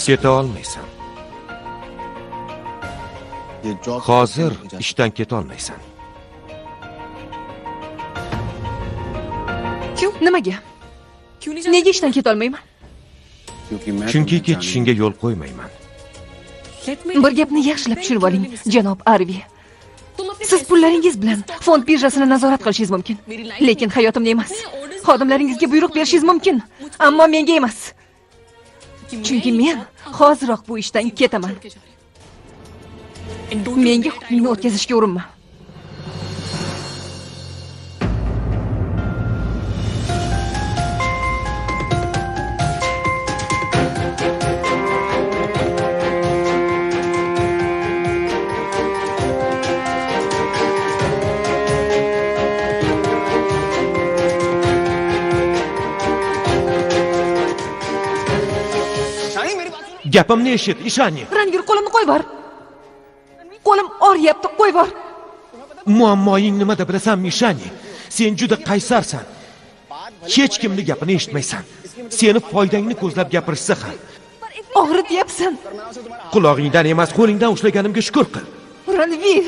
Keta olmaysan. Hozir ishdan keta olmaysan. Nimaga? Nega ishdan ketolmayman? Chunki ketishingga yo'l qo'ymayman. Bir gapni yaxshilab tushunib oling, janob Arvi. Siz pullaringiz bilan fond birjasini nazorat qilishingiz mumkin, lekin hayotimni emas. Xodimlaringizga buyruq berishingiz mumkin, ammo menga emas. Chunki men hoziroq bu ishdan ketaman. Menga hukmingni o'tkazishga urinma. Gapimni eshit, Ishani. Ranvir, qo'limni qo'yib yubor. Qo'lim og'riyapti, qo'yib yubor. Muammoing nimada bilasanmi, Ishani? Sen juda qaysarsan. Hech kimni gapini eshitmaysan. Seni foydangni ko'zlab gapirishsa ham. Og'rityapsan. Qulog'ingdan emas, qo'lingdan ushlaganimga shukr qil. Ranvir.